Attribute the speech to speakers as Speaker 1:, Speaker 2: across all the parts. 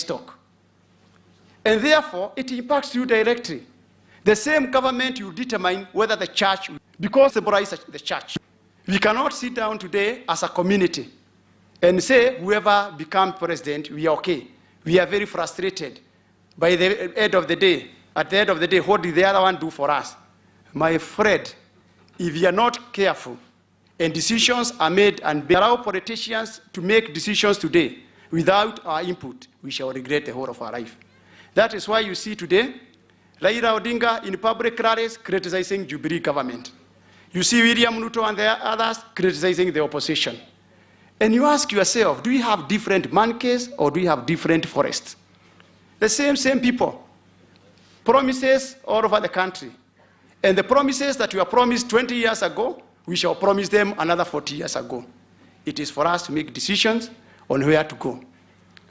Speaker 1: Livestock. And therefore, it impacts you directly. The same government will determine whether the church, because symbolize the church. We cannot sit down today as a community and say, whoever becomes president, we are okay. We are very frustrated. By the end of the day, at the end of the day, what did the other one do for us? My friend, if you are not careful and decisions are made and allow politicians to make decisions today without our input, we shall regret the whole of our life. That is why you see today, Raila Odinga in public rallies criticizing Jubilee government. You see William Ruto and the others criticizing the opposition. And you ask yourself, do we have different monkeys or do we have different forests? The same people. Promises all over the country. And the promises that we were promised 20 years ago, we shall promise them another 40 years ago. It is for us to make decisions on where to go.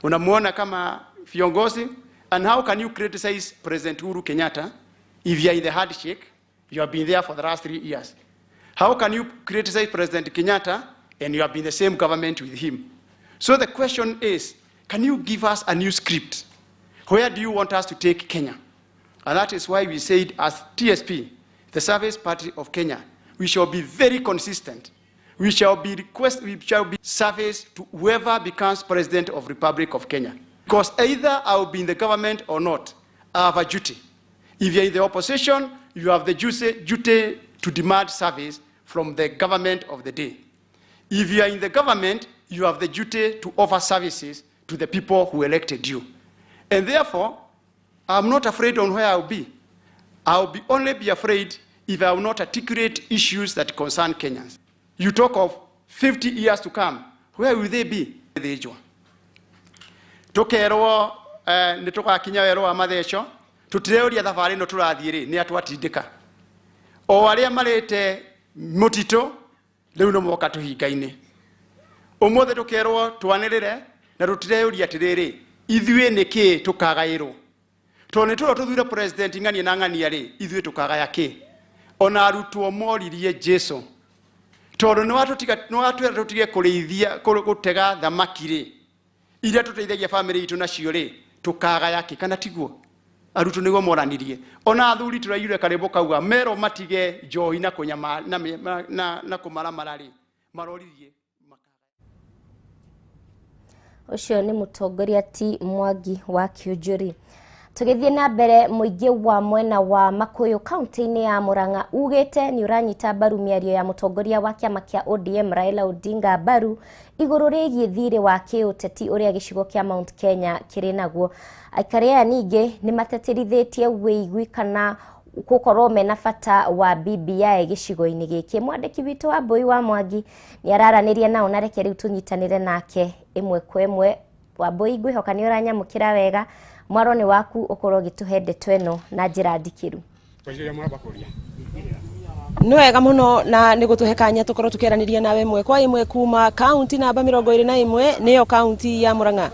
Speaker 1: Unamuona kama viongozi, and how can you criticize President Uhuru Kenyatta if you are in the handshake? You have been there for the last 3 years. How can you criticize President Kenyatta and you have been the same government with him? So the question is, can you give us a new script? Where do you want us to take Kenya? And that is why we said as TSP, the Service Party of Kenya, we shall be very consistent. We shall be request, we shall be service to whoever becomes president of Republic of Kenya. Because either I will be in the government or not, I have a duty. If you're in the opposition, you have the duty to demand service from the government of the day. If you are in the government, you have the duty to offer services to the people who elected you. And therefore, I'm not afraid on where I'll be. I'll only be afraid if I will not articulate issues that concern Kenyans. You talk of 50 years to come, where will they be? Tukerwo nĩ tũgakinya werũ wa matheco, tũtireuria thabarĩ ĩno tũrathiĩ rĩ, nĩ atwatindĩka. O arĩa marĩte mũtitũ, rĩu no moka tũhinga-inĩ. Ũmũthĩ tũkerwo twanĩrĩre, na tũtireuria atĩrĩrĩ, ithuĩ nĩ kĩ tũkagaĩrwo. Tondũ nĩ tũrwo tũthure president ng'ania na ng'ania rĩ, ithuĩ tũkagaya kĩ? Ona arutwo moririe Jesu, tondũ nĩ watwĩra tũtige kũrĩithia, gũtega thamaki rĩ, iria tũteithagia bamĩrĩ itũ nacio rĩ, tũkagaya kĩ? Kana tiguo? Arutwo nĩguo moranirie. Ona athuri tũraiyũre karĩmbo kauga, merwo matige njohi na kũnyama, na me-, na, na, na kũmaramara rĩ, maroririe.
Speaker 2: Ũcio nĩ mũtongoria T Mwangi wa Kiunjuri. Tũgĩthiĩ na mbere, mũingĩ wa mwena wa Makuyu kaunti-inĩ ya Murang'a ugĩte nĩ ũranyita mbaru mĩario ya mũtongoria wa kĩama kĩa ODM Raila Odinga mbaru igũrũ rĩgiĩ thirĩ wa kĩũteti ũrĩa gĩcigo kĩa Mount Kenya kĩrĩ naguo. Aikari aya ningĩ nĩ matetithĩtie wĩigwi kana gũkorwo mena bata wa BBI gĩcigo-inĩ gĩkĩ. Mwandĩki witũ wa Mbui wa Mwangi nĩ araranĩria nao na reke rĩu tũnyitanĩre nake ĩmwe kwa ĩmwe. Wambui, ngwĩhoka nĩ ũranyamũkĩra wega. Mwaro nĩ waku ũkorwo ũgĩtũhe ndeto ĩno na njĩra ndikĩru.
Speaker 3: Nĩ wega mũno na nĩ gũtũhe kanya tũkorwo tũkĩaranĩria nawe ĩmwe kwa ĩmwe kuma kaunti namba mĩrongo ĩrĩ na ĩmwe nĩyo kaunti ya Murang'a.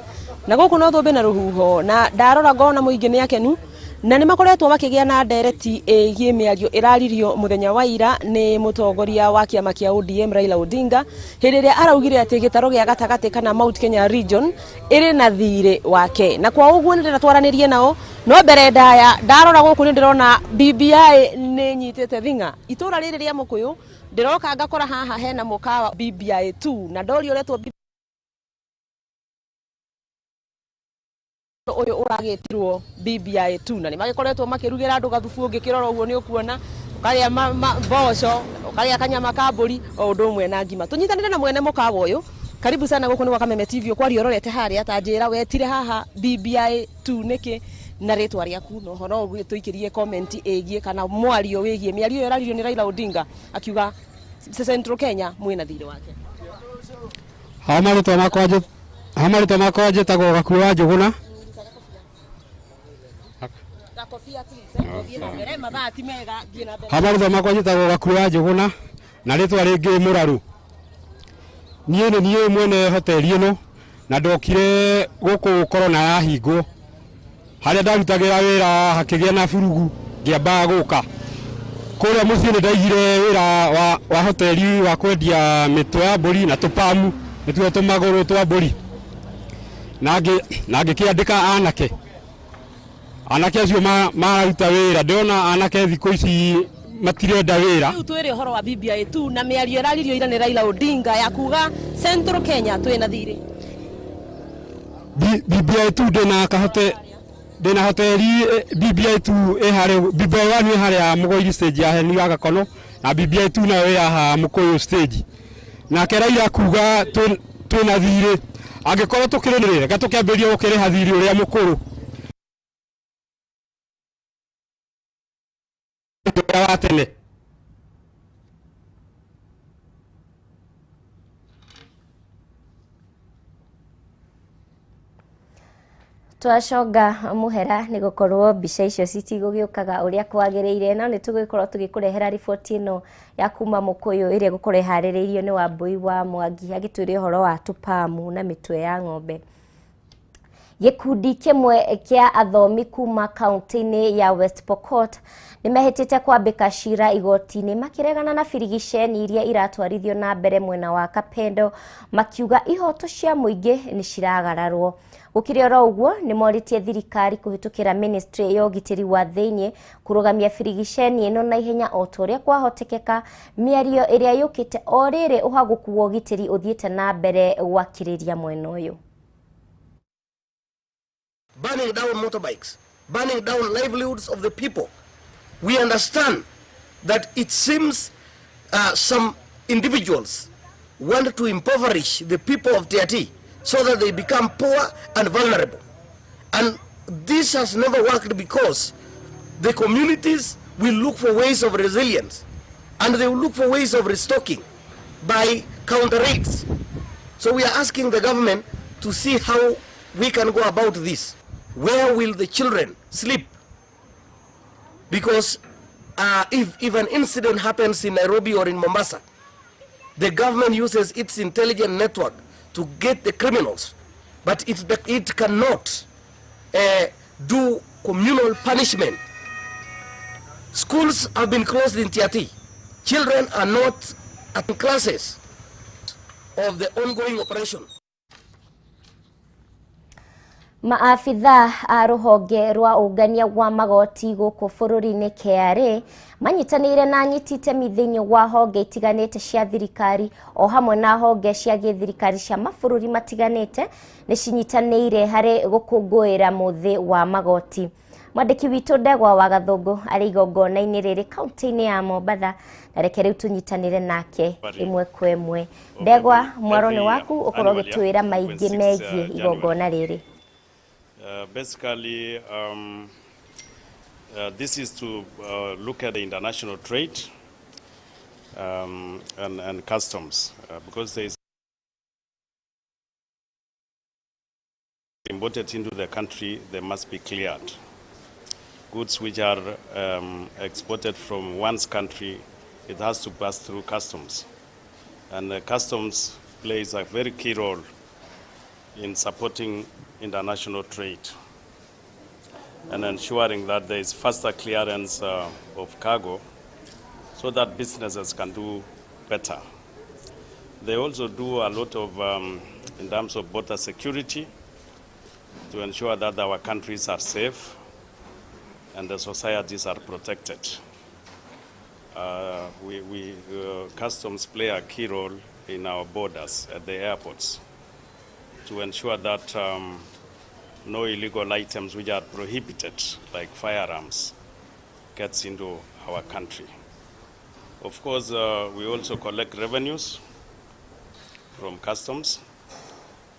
Speaker 3: Na gũkũ no thũmbĩ na rũhuho na ndarora ngona mũingĩ nĩ akenu na nĩ makoretwo makĩgĩa na ndereti ĩgiĩ mĩario ĩraririo mũthenya wa ira nĩ mũtongoria wa kĩama kĩa ODM Raila Odinga hĩndĩ ĩrĩa araugire atĩ gĩtarũ gĩa gatagatĩ kana Mount Kenya region ĩrĩ na thirĩ wake. Na kwa ũguo nĩ ndĩrenda twaranĩrie nao, no mbere ndaya ndarora gũkũ nĩ ndĩrona BBI nĩ nyitĩte thing'a. Itũra rĩrĩ rĩa Mũkũyũ ndĩroka ngakora haha hena mũkawa BBI 2 na ndorio ũretwo ũyũ ũragĩtirwo BBI 2 na nĩ magĩkoretwo makĩrugĩra andũ gathubu. Ũngĩkĩrora ũguo nĩ ũkuona ũkarĩa mboco, ũkarĩa kanyama ka mbũri o ũndũ ũmwe na ngima. Tũnyitanĩre na mwene mũkawa ũyũ. Karibu sana gũkũ nĩ gwa Kameme TV. Ũkwaria ũrorete harĩa ta njĩra wetire haha BBI 2 nĩkĩ na rĩtwa rĩaku, no ho no tũikĩrie comment ĩgiĩ kana mwario wĩgiĩ mĩario ĩyo ĩraririo nĩ Raila Odinga akiuga Central Kenya mwĩna thirĩ wake.
Speaker 4: Ha marĩtwa makwa ha marĩtwa makwa njĩtagwo Gakuo wa Njũgũna. Ha marĩtwa makwa njĩtagwo Gakuo wa Njũgũna na rĩtwa rĩngĩ Mũraru. Niĩ nĩ niĩ mwene hoteli ĩno na ndokire gũkũ corona yahingwo. Harĩa ndarutagĩra wĩra hakĩgĩa na burugu ngĩamba gũka. Kũrĩa mũciĩ nĩ ndaigire wĩra wa hoteli wa kwendia mĩtwe ya mbũri na tũpamu nĩtuo tũmagũrũ twa mbũri. Na ngĩkĩandĩka anake. Anake acio mararuta wĩra, ndĩrona anake thikũ ici matirenda wĩra.
Speaker 3: Rĩu twĩre ũhoro wa BBI tu na mĩario ĩraririo ira nĩ Raila Odinga ya kuga Central Kenya twĩna thirĩ.
Speaker 4: BBI tu ndĩna kahote ndĩna hoteli BBI tu ĩ harĩa BBI 1 ĩ harĩa Mũgoiri stage ya Heni wa Gakono na BBI 2 nayo ĩ haha Mũkũyũ stage. Nake Raila kuga twĩna thirĩ, angĩkorwo tũkĩrĩ reke tũkĩambĩrĩrie gũkĩrĩha thirĩ ũrĩa mũkũrũ wa tene.
Speaker 2: Twacoga muhera nĩ gũkorwo mbica icio citigũgĩũkaga ũrĩa kwagĩrĩire, no nĩ tũgũkorwo tũgĩkũrehera riboti ĩno ya kuma Mũkũyũ ĩrĩa ĩgũkorwo ĩharĩrĩirio nĩ Wambui wa Mwangi agĩtwĩre ũhoro wa tũpamu na mĩtwe ya ng'ombe. Gĩkundi kĩmwe kĩa athomi kuma kaunti-inĩ ya West Pokot nĩmehĩtĩte kwambĩka cira igoti-inĩ makĩregana na birigiceni iria iratwarithio na mbere mwena wa Kapendo, makiuga ihoto cia mũingĩ nĩ ciragararwo. Gũkĩrĩ oro ũguo nĩmorĩtie thirikari kũhĩtũkĩra ministry ya ũgitĩri wa thĩinĩ kũrũgamia birigiceni ĩno na ihenya o ta ũrĩa kwahotekeka, mĩario ĩrĩa yũkĩte o rĩrĩ ũhagũku wa ũgitĩri ũthiĩte na mbere gwakĩrĩria mwena ũyũ.
Speaker 5: Burning down motorbikes, burning down livelihoods of the people. We understand that it seems some individuals want to impoverish the people of Tiaty so that they become poor and vulnerable. And this has never worked because the communities will look for ways of resilience and they will look for ways of restocking by counter raids. So we are asking the government to see how we can go about this. Where will the children sleep? Because if an incident happens in Nairobi or in Mombasa, the government uses its intelligent network to get the criminals, but it cannot do communal punishment. Schools have been closed in Tiaty. Children are not at classes of the ongoing operation.
Speaker 2: Maabitha a rũhonge rwa ũngania wa magoti gũkũ bũrũri-inĩ KRA manyitanĩire na anyiti itemi thĩinĩ wa honge itiganĩte cia thirikari o hamwe na honge cia gĩthirikari cia mabũrũri matiganĩte nĩ cinyitanĩire harĩ gũkũngũĩra mũthĩ wa magoti. Mwandĩki witũ Ndegwa wa Gathũngũ arĩ igongona-inĩ rĩrĩ kaunti-inĩ ya Mombatha, na reke rĩu tũnyitanĩre nake ĩmwe kwa ĩmwe. Ndegwa, mwaro nĩ waku ũkorwo ũgĩtwĩra maingĩ megiĩ igongona rĩrĩ.
Speaker 6: Basically, this is to look at the international trade and customs, because there is imported into the country, they must be cleared. Goods which are exported from one's country, it has to pass through customs. And the customs plays a very key role in supporting international trade and ensuring that there is faster clearance of cargo so that businesses can do better. They also do a lot of, in terms of border security, to ensure that our countries are safe and the societies are protected. Customs play a key role in our borders at the airports to ensure that no illegal items which are prohibited, like firearms, gets into our country. Of course, we also collect revenues from customs,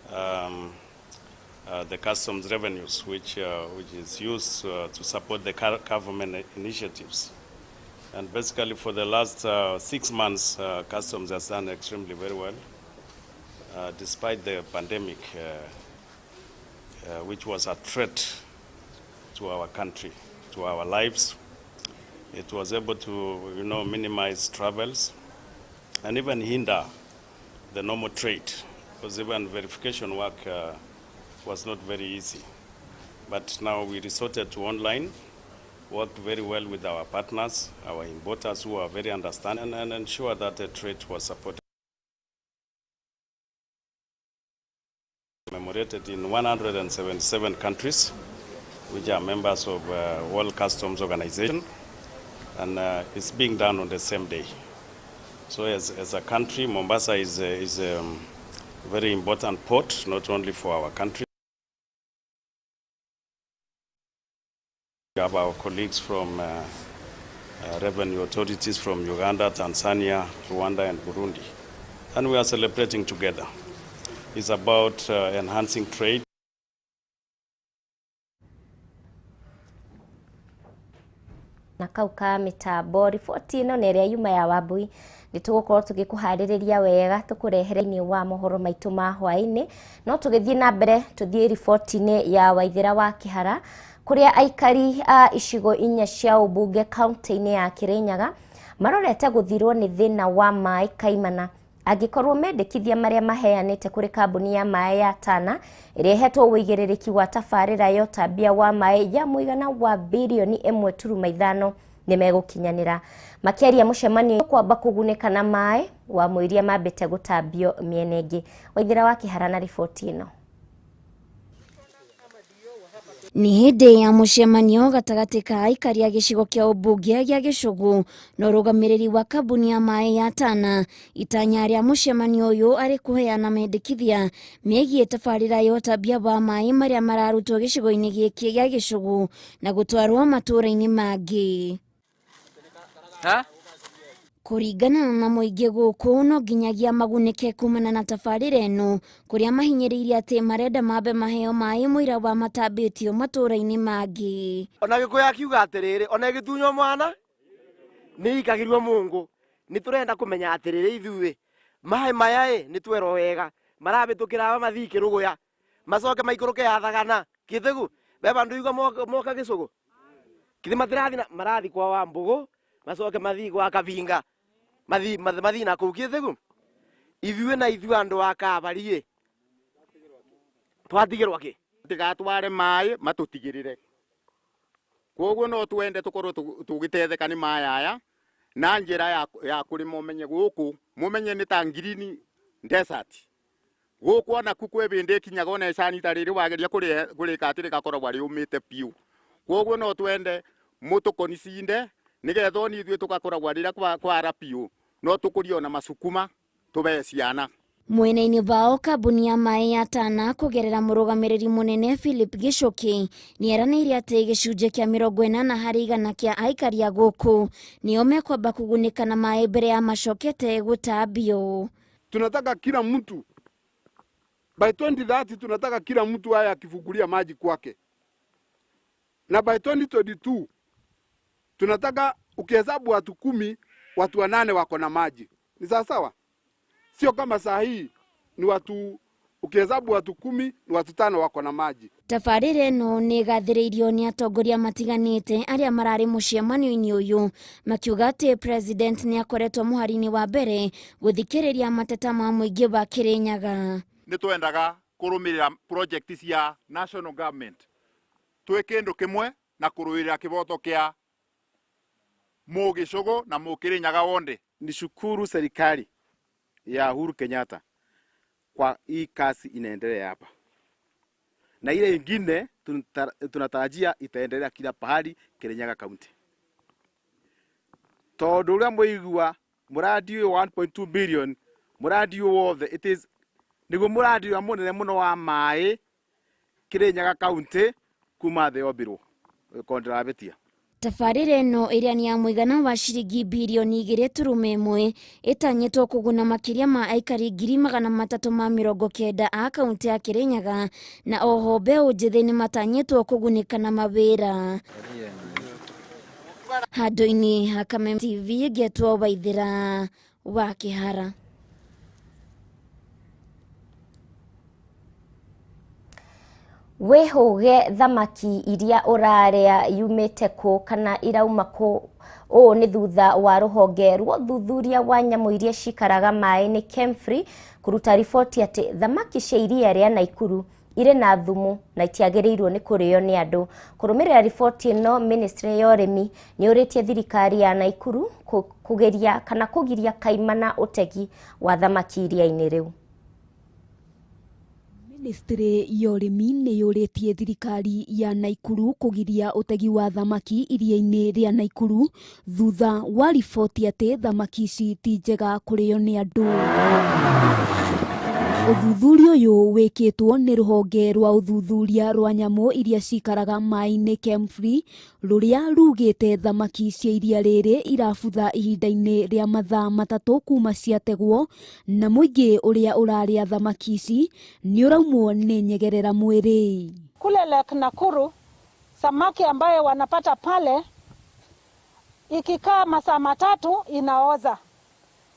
Speaker 6: the customs revenues, which is used to support the government initiatives. And basically for the last 6 months, customs has done extremely very well, despite the pandemic, which was a threat to our country, to our lives. It was able to, you know, minimize travels and even hinder the normal trade, because even verification work was not very easy. But now we resorted to online, worked very well with our partners, our importers who are very understanding, and ensure that the trade was supported. commemorated in 177 countries, which are members of World Customs Organization, and it's being done on the same day. So as a country, Mombasa is a very important port, not only for our country. We have our colleagues from revenue authorities from Uganda, Tanzania, Rwanda, and Burundi. And we are celebrating together. It's about enhancing trade.
Speaker 2: Na kau ka mitambo riboti ĩno nĩ ĩrĩa yuma ya Wambui nĩ tũgũkorwo tũgĩkũharĩrĩria wega tũkũrehere-inĩ wa mohoro maitũ ma hwaĩ-inĩ. No tũgĩthiĩ na mbere tũthiĩ riboti-inĩ ya Waithĩra wa Kĩhara kũrĩa aikari a icigo inya cia ũmbunge kaunti-inĩ ya Kĩrĩnyaga marorete gũthirwo nĩ thĩna wa maĩ kaimana angĩkorwo mendekithia marĩa maheanĩte kũrĩ kambuni ya maĩ ya Tana ĩrĩa ĩhetwo ũigĩrĩrĩki wa tabarĩra ya ũtambia wa maĩ ya mũigana wa birioni 1.5 nĩ megũkinyanĩra. Makĩaria mũcemanio kwamba kũgunĩka na maĩ wa mũiria mambĩte gũtambio mĩena ĩngĩ. Waithĩra wa Kĩhara na riboti ĩno.
Speaker 7: Nĩ hĩndĩ ya mũcemanio gatagatĩ ka aikari a gĩcigo kĩa ũmbunge gĩa Gĩcũgũ na ũrũgamĩrĩri wa kambuni ya maĩ ya Tana. Itanya rĩa mũcemanio ũyũ arĩ kũheana mendekithia megiĩ tabarĩra ya ũtambia wa maĩ marĩa mararutwo gĩcigo-inĩ gĩkĩ gĩa Gĩcũgũ na gũtwarwo matũũra-inĩ mangĩ. Kũringana na mũingĩ gũkũ no nginyagia magunĩke kumana na tabarĩra ĩno kũrĩa mahinyĩrĩirie atĩ marenda mambe maheo maĩ mũira wa matambĩtio matũũra-inĩ mangĩ.
Speaker 8: Ona Gĩkũyũ akiuga atĩrĩrĩ, ona ĩgĩtunywo mwana nĩ ikagĩrwo mũngũ. Nĩ tũrenda kũmenya atĩrĩrĩ ithuĩ maĩ maya ĩ nĩ twerwo wega marabĩtũkĩra aba mathiĩ Kĩrũgũya macoke maikũrũke ya Thagana Kĩthĩgu be bandũ igua moka Gĩcũgũ kithĩ matirathi marathi kwa Wambũgũ macoke mathiĩ gwa Kabinga mathi na kũu Kĩthĩgu. Ithuĩ na ithuĩ andũ a Kabari twatigĩrwo kĩ
Speaker 9: tigatware maĩ matũtigĩrĩre. Koguo no twende tũkorwo tũgĩtetheka nĩ maĩ aya na njĩra ya kũrĩma ũmenye gũkũ mũmenye nĩ ta green desert. Gũkũ onaku kwĩ bĩndĩ ĩkinyaga ona icani ta rĩrĩ wageria kũrĩka atĩ rĩgakoragwo rĩũmĩte biũ. Koguo no twende mũtũkonicinde nĩgetha ona ithuĩ tũgakoragwo rĩrĩa kwara biũ no tũkũrie ona macukuma tũbee ciana.
Speaker 7: Mwena-inĩ wao kambuni ya maĩ ya Tana kũgerera mũrũgamĩrĩri mũnene Philip Gichuki nĩeranĩire atĩ gĩcunjĩ kĩa 80 harĩ igana kĩa aikari a gũkũ nĩo mekwamba kũgunĩka na maĩ mbere ya macokete gũtambio.
Speaker 10: Tunataka kila mtu by 2030, tunataka kila mtu haya akifungulia maji kwake, na by 2022 tunataka ukihesabu watu 10 watu 8 wako na maji. Ni sawa sawa? Sio kama saa hii ni watu ukihesabu watu 10 ni watu 5 wako na maji.
Speaker 7: Tabarĩra ĩno nĩ ĩgathĩrĩirio nĩ atongoria matiganĩte arĩa mararĩ mũcemanio-inĩ ũyũ makiuga atĩ president nĩ akoretwo mũhari-inĩ wa mbere gũthikĩrĩria mateta ma mũingĩ wa Kĩrĩnyaga.
Speaker 9: Nĩ twendaga kũrũmĩrĩra project cia national government twĩ kĩndũ kĩmwe na kũrũĩrĩra kĩboto kĩa Mũgĩcũgũ na Mũkĩrĩnyaga wonde.
Speaker 11: Nishukuru serikali ya Uhuru Kenyatta kwa hii kazi inaendelea hapa, na ile ingine tunatarajia itaendelea kila pahali Kirinyaga County. Tondu uria muigua muradi uyu 1.2 billion muradi uyu wothe it is niguo muradi uria munene muno wa mai Kirinyaga County kuma the yombirwo kondirabetia.
Speaker 7: Tabarĩra ĩno ĩrĩa nĩ ya mũigana wa ciringi birioni 2.1 ĩtanyĩtwo kũguna makĩria ma aikari 390,000 a kaunti ya Kĩrĩnyaga na oho mbeũ njĩthĩ nĩ matanyĩtwo kũgunĩka na mawĩra. Handũ-inĩ ha Kameme TV ngetwo Waithĩra wa Kĩhara.
Speaker 2: Wĩhũge thamaki iria ũrarĩa yumĩte kũ kana irauma kũ. Ũũ nĩ thutha wa rũhonge rwa ũthuthuria wa nyamũ iria cikaraga maĩ-inĩ KEMFRI kũruta riboti atĩ thamaki cia iria rĩa Naikuru irĩ na thumu na itiagĩrĩirwo nĩ kũrĩo nĩ andũ. Kũrũmĩrĩra riboti ĩno, ministry ya ũrĩmi nĩ ũrĩtie thirikari ya Naikuru kũgeria kana kũgiria kaimana ũtegi wa thamaki iria-inĩ rĩu.
Speaker 12: Ministry ya ũrĩmi nĩ yũrĩtie thirikari ya Naikuru kũgiria ũtegi wa thamaki iria-inĩ rĩa Naikuru thutha wa riboti atĩ thamaki ici ti njega kũrĩo nĩ andũ. Ũthuthuria ũyũ wĩkĩtwo nĩ rũhonge rwa ũthuthuria rwa nyamũ iria cikaraga maĩ-inĩ KEMFRI rũrĩa rugĩte thamaki cia iria rĩrĩ irabutha ihinda-inĩ rĩa mathaa 3 kuma ciategwo na mũingĩ ũrĩa ũrarĩa thamaki ici nĩ ũraumwo nĩ nyegerera mwĩrĩ.
Speaker 13: Kule Lake Nakuru samaki ambayo wanapata pale ikikaa masaa 3 inaoza,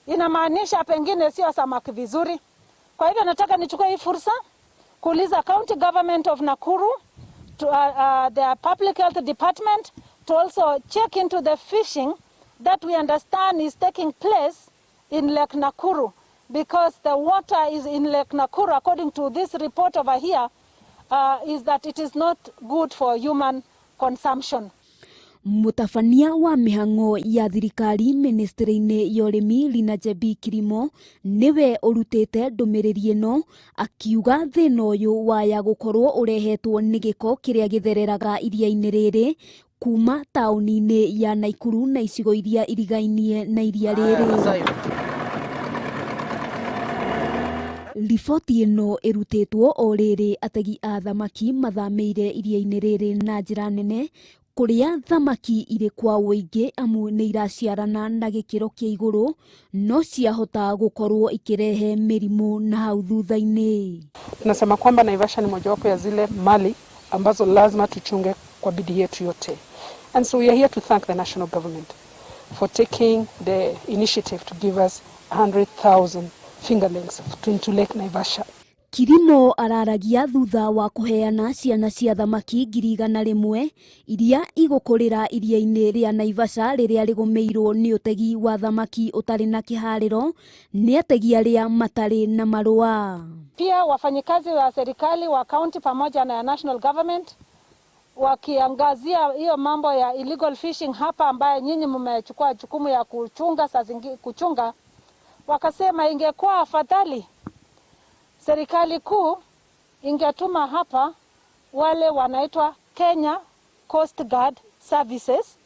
Speaker 13: inamaanisha pengine sio samaki vizuri. Kwa hivyo nataka nichukue hii fursa kuuliza County Government of Nakuru to, their Public Health Department to also check into the fishing that we understand is taking place in Lake Nakuru, because the water is in Lake Nakuru, according to this report over here, is that it is not good for human consumption.
Speaker 12: Mũtabania wa mĩhang'o ya thirikari ministry-inĩ ya ũrĩmi Lina Jebi Kirimo nĩwe ũrutĩte ndũmĩrĩri ĩno akiuga thĩna ũyũ waya gũkorwo ũrehetwo nĩ gĩko kĩrĩa gĩthereraga iria-inĩ rĩrĩ kuma taũni-inĩ ya Naikuru na icigo iria irigainie na iria rĩrĩ. Riboti ĩno ĩrutĩtwo o rĩrĩ ategi a thamaki mathamĩire iria-inĩ rĩrĩ na njĩra nene kũrĩa thamaki irĩ kwa ũingĩ amu nĩ iraciarana na gĩkĩro kĩa igũrũ no ciahota gũkorwo ikĩrehe mĩrimũ na hau thutha-inĩ.
Speaker 14: Tunasema kwamba Naivasha ni mojawapo ya zile mali ambazo lazima tuchunge kwa bidii yetu yote. And so we are here to thank the national government for taking the initiative to give us 100,000 fingerlings into Lake Naivasha.
Speaker 12: Kirimo araragia thutha wa kũheana ciana cia thamaki 100,000 iria igũkũrĩra iria-inĩ rĩa Naivasha rĩrĩa rĩgũmĩirwo nĩ ũtegi wa thamaki ũtarĩ na kĩharĩro nĩ ategi arĩa matarĩ na marũa.
Speaker 13: Pia wafanyikazi wa serikali wa county pamoja na national government wakiangazia hiyo mambo ya illegal fishing hapa, ambaye nyinyi mmechukua jukumu ya kuchunga, saa zingine kuchunga, wakasema ingekuwa afadhali serikali kuu ingetuma hapa wale wanaitwa Kenya Coast Guard Services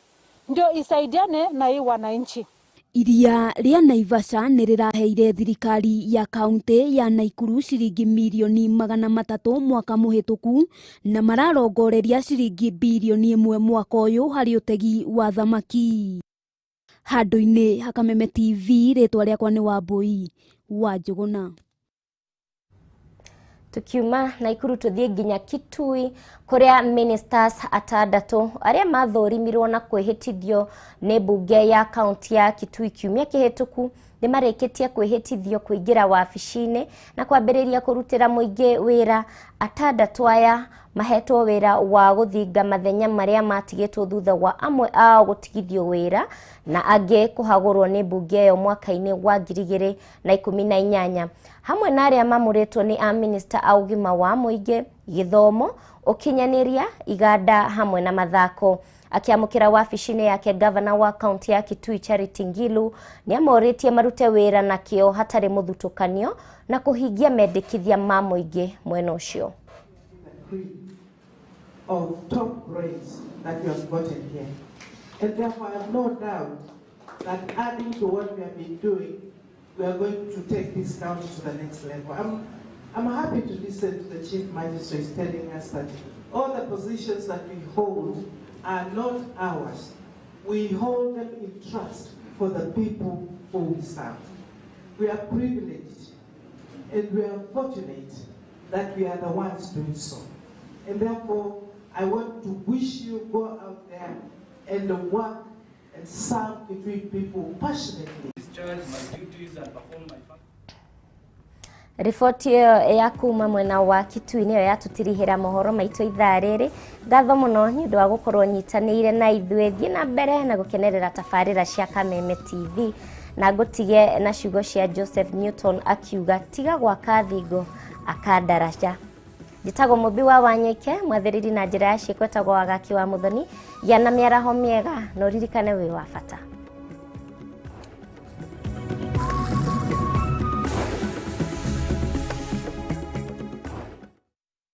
Speaker 13: ndio isaidiane na hii wananchi.
Speaker 12: Iria rĩa Naivasha nĩ rĩraheire thirikari ya kaunti ya Naikuru ciringi mirioni 300 mwaka mũhĩtũku na mararongoreria ciringi birioni 1 mwaka ũyũ harĩ ũtegi wa thamaki. Handũ-inĩ ha Kameme TV, rĩtwa rĩakwa nĩ Wambui wa Njũgũna.
Speaker 2: Tukiuma Naikuru tuthie nginya Kitui kuria ministers atandatu aria mathurimirwo na kwihitithio ni bunge ya kaunti ya Kitui kiumia kihituku ni marikitie kwihitithio kuingira wabici-ini na kwambiriria kurutira muingi wira. Atandatu aya mahetwo wira wa guthinga mathenya maria matigitwo thutha wa amwe ao gutigithio wira na angi kuhagurwo ni bunge iyo mwaka-ini wa 2018 hamwe na aria mamuritwo ni a minister a ugima wa muingi, githomo, ukinyaniria, iganda hamwe na mathako. Akiamukira wabici-inĩ yake, gavana wa kaunti ya Kitui Charity Ngilu ni amoritie marute wira na kio hatarĩ mũthutũkanio na kũhingia mendekithia ma mũingĩ mwena ũcio.
Speaker 15: Of top grades that you have gotten here. And therefore I have no doubt that adding to what we have been doing, we are going to take this county to the next level. I'm happy to listen to the Chief Magistrate telling us that all the positions that we hold are not ours. We hold them in trust for the people who we serve. We are privileged and we are fortunate that we are the ones doing so. And therefore, I want to wish you go out there and work and serve Kitui people passionately.
Speaker 16: Discharge my duties and perform my functions.
Speaker 2: Riboti ĩyo ya kuma mwena wa Kitui nĩyo yatũtirihĩra mohoro maitũ ithaa rĩrĩ. Ngatho mũno nĩ ũndũ wa gũkorwo nyitanĩire na ithuĩ. Thiĩ na mbere na gũkenerera tabarĩra cia Kameme TV na ngũtige na ciugo cia Joseph Newton akiuga tiga gwaka thingo akandaraca. Njĩtagwo Mũmbi wa Wanyike, mwathĩrĩri na njĩra ya ciĩko etagwo Wagaki wa Mũthoni. Gĩa na mĩaraho mĩega na ũririkane wĩ wa bata.